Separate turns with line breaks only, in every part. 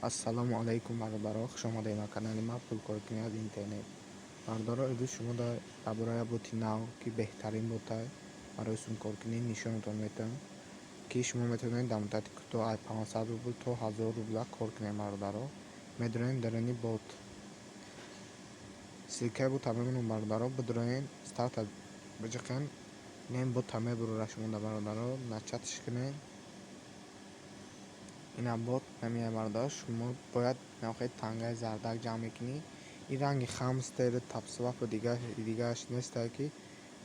Ассалому алайкум, бародаро, хуш омадед ба канали ма «Пулкоркунӣ аз интернет». Бародаро, имрӯз шумо дар бораи боти нав, ки беҳтарин ботай барои сумкоркунӣ, нишонатон метавам, ки шумо метавонед дар муддати кӯтоҳ аз 500 рубл то 1000 рубла кор кунед. Бародаро, медонем даруни бот, ссылкаи бота мемонам. Бародаро, бидроен, старта биҷиқен, инам бота мебурора шумода. Бародаро, начатьш кунед. Ина бот намеяд. Бародаро, шумо бояд навхел тангаи зардак ҷамъ мекунӣ. Ин ранги Хамстеру Тапсвапу дигараш нестае, ки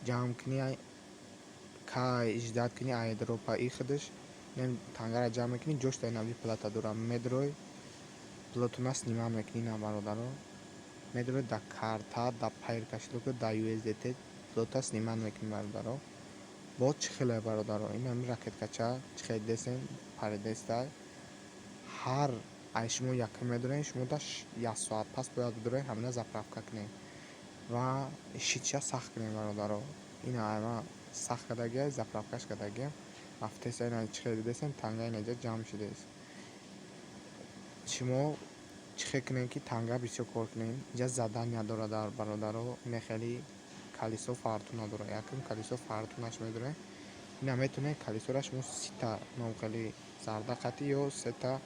ҷамъ кунӣ, кай ждать кунӣ айдропа. И худаш тангаро ҷамъ мекунӣ, ҷошта нави плата дора, медрой, пулотуна снимать мекунӣ. На, бародаро, медрой да карта, да Payeer кошелёк, да USDT пулота снимать мекунӣ. Бародаро, бот чӣ хеле, бародаро, ин ҳами ракеткача чӣ хел десен, паридестай. Ҳар ай шумо якум медорен, шумо да як соат пас бояд бидорен, ҳамина заправка кунед ва щитша сахт кунед. Бародаро, ина ама сахт кардагия, заправкаш кардагиям, рафтеса. Ина чӣ хел дидесен, танга инаҷа ҷамъ шудааст. Шумо чӣ хел кунед, ки танга бисёр кор кунед? Инҷа задания дорад, бародаро, ина хеле колесо фортуна дорад. Якум колесо фортунаш медорем. Ина метавонед колесора шумо 30-та номхели зарда қатӣ ё сета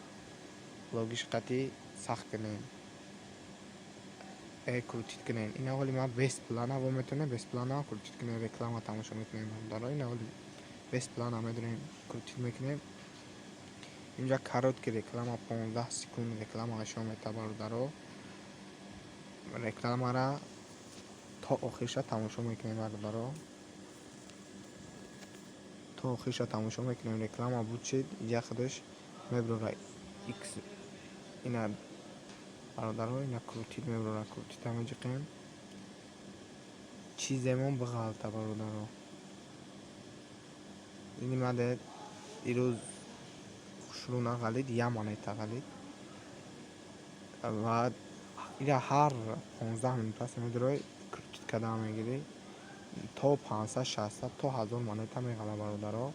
логиш қатӣ сахт кунед, крутить кунед. Ина ҳоли ман без плана во, метавонем без плана крутить кунем, реклама тамошо мекунем. Бародаро, ина ҳоли без плана медорем, крутить мекунем. Инҷа короткий реклама, 15 секунд реклама нишон медиҳад. Бародаро, рекламара то охирша тамошо мекунем. Бародаро, то охирша тамошо мекунем. Реклама буд шид, инҷа худаш мебурора икс. Ина, бародаро, ина крутить мебурора, крутита меҷиқем, чиземон биғалта. Бародаро, ини маде ирӯз хушрӯ нағалид, як монета ғалид. Ва ира ҳар 15 минут пас медурой, крутить кардан мегирӣ, то 500, 600, то 1000 монета меғала. Бародаро,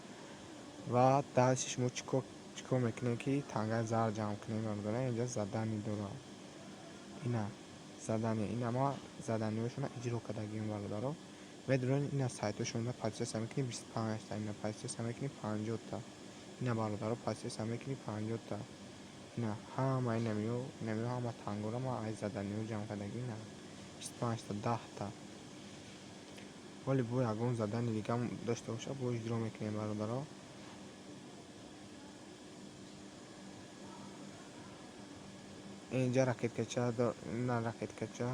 ва дальше шумо чӣ кор мекунед, ки тангаи зард ҷамъ кунед? Бародаро, инҷа задание дорад. Ина задание, ина ма заданиҳошонро иҷро кардагием. Бародаро, медонед, ина сайтҳошонро подписаться мекунӣ, 25-та, ина подписаться мекунӣ, 50-та, ина, бародаро, подписаться мекунӣ, 50-та. Ина ҳама инамиё, ҳама тангоро ман аз заданиҳо ҷамъ кардагӣ. Ина 25-та, 10-та. Ҳоли бо ягон задани дига дошта бошад, бо иҷро мекунем. Бародаро, инҷа ракеткача, ина ракеткача,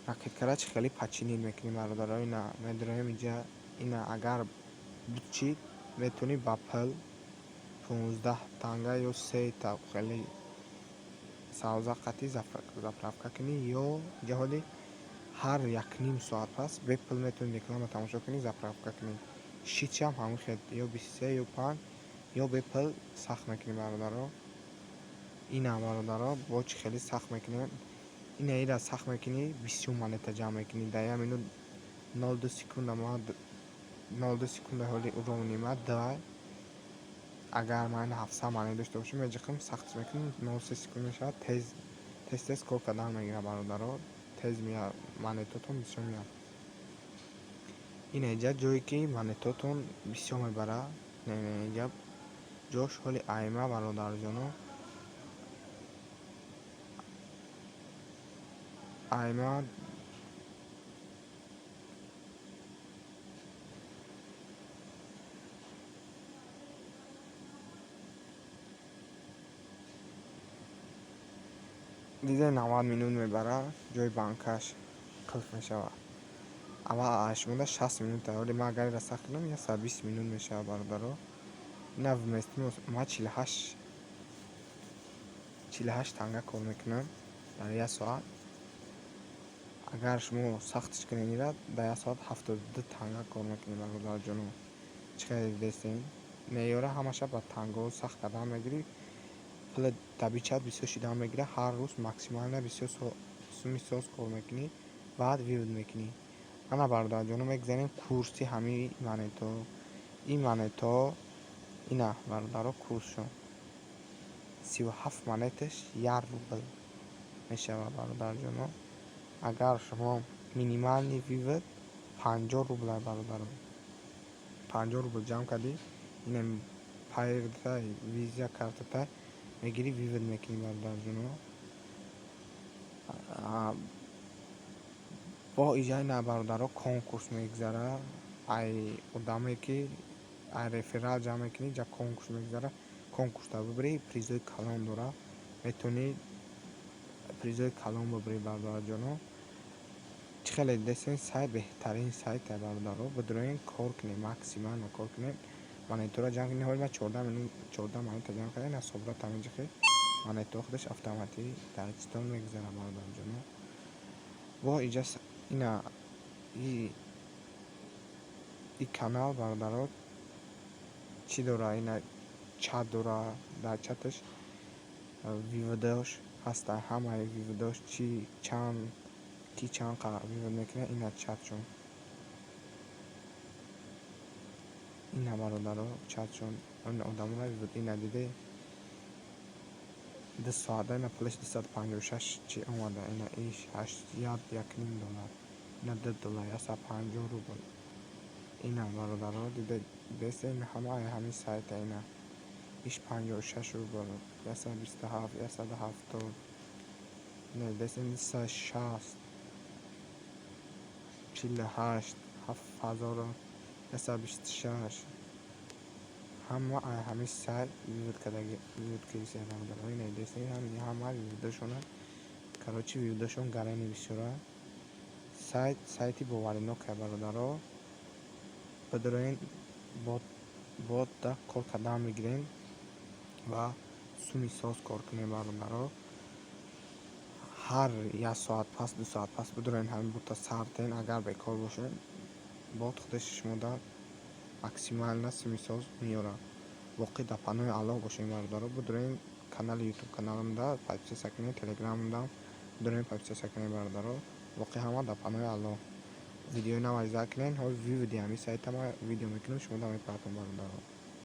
ракеткара чӣ хеле починить мекунем? Бародаро, ина медроем инҷа. Ина агар бучӣ, метавонӣ ба пул 15 танга ё сета хеле савза қатӣ заправка кунӣ, ё инҷа ҳоли ҳар якним соат пас бепул метавонӣ реклама тамошо кунӣ, заправка кунӣ. Щитшам ҳамин хел, ё 23, ё 5, ё бепул сахт мекунӣ. Бародаро, ина, бародаро, бо чӣ хеле сахт мекунем? Ина ира сахт мекунӣ, бисёр монета ҷамъ мекунӣ дар як минут, 0,2 секунда. Ма 0,2 секунда ҳоли уровни ма 2. Агар ман 700 монета дошта бошам, меҷиқам, сахтш мекунам, 0,3 секунд мешавад. Тез, тез, тез кор кардан мегирад. Бародаро, тез меяд, монетотон бисёр меяд. Ина инҷа ҷое, ки монетотон бисёр мебарад, инҷа ҷош ҳоли айма. Бародарҷоно, айма дида, 90 минут мебарад, ҷои банкаш қулф мешавад. Аввал шумода 60 минута, вале ман агар инро сахт кунам, 120 минут мешавад. Бародаро, ина вместимость ма 48, 48 танга кор мекунам дар як соат. Агар шумо сахтш кунед, ира дар як соат 72 танга кор мекунед. Бародарҷоно, чӣ хеле дидестем, меъёра ҳамаша ба тангаҳо сахт кардан мегирӣ, пули добычат бисёр шидан мегирад. Ҳар рӯз максимально бисёр суми соз кор мекунӣ, баъд вывод мекунӣ. Ана, бародарҷоно, мегзарем курси ҳамаи монетаҳо. Ин монетаҳо, ина, бародаро, курсшон 37 монеташ 1 рубл мешавад, бародарҷоно. Агар шумо минимальный вывод 50 рубла, бародаро, 50 рубл ҷамъ кардӣ, инам Пайртай, Виза картатай мегирӣ, вывод мекунӣ, бародарҷоно. Бо иҷаи на, бародаро, конкурс мегузара. Ай одаме ки ай реферал ҷамъ мекунӣ, ҷа конкурс мегузара. Конкурсда бибирӣ, призои калон дора, метавонӣ призои калон бибирӣ, бародарҷоно. Чӣ хеле дидестен, сайт беҳтарин сайте, бародаро. Бидуроен, кор кунем, максимально кор кунем, монетаро ҷамъ кунем. Ҳоли ман 14 минут 14 монета ҷамъ кардем. На собрат ҳаминҷа монетаҳо худаш автоматӣ дар читон мегузарад, бародарҷоно. Бо иҷа ина и канал, бародаро, чӣ дора? Ина чат дора, дар чаташ выводош ҳаста, ҳамаи выводош, чи чанд, ки чанд вывод мекунад, ина чатшон. Ина, бародаро, чатшон одаморо. Ина диде, 2 соата ина пулаш 256 чи омада. Ина иш ҳашт як якним доллар, ина 2 доллар, 150 рубл. Ина, бародаро, дида дидеста, ина ҳама ҳамин сайта. Ина иш 56 рубл, 127, 170. Ина дидеста, 260, 48, 7126. Ҳама ҳамин сайт вывод кардаги, вывод кардиса, бародаро. Ина дидеста, ҳама выводошона. Короче, выводошон гарани бисёра. Сайт сайти боваринокая, бародаро. Бидуроен, ботда кор кардан мегирем ва суми соз кор кунем, бародаро. Ҳар як соат пас, 2 соат пас бидуроен, ҳамин бота сартен. Агар бекор бошед, бот худаш шумода максимально суми соз меёрад. Боқӣ дар паноҳи Аллоҳ бошем, бародаро. Бидуроен, канали Ютуб каналамда подписаться кунед, Телеграмамда бидуроен, подписаться кунед, бародаро. Боқӣ ҳама дар паноҳи Аллоҳ. Видеои нав азиза кунед. Ҳози выводи ҳамин сайта ма видео мекунам, шумо да мепартом, бародаро.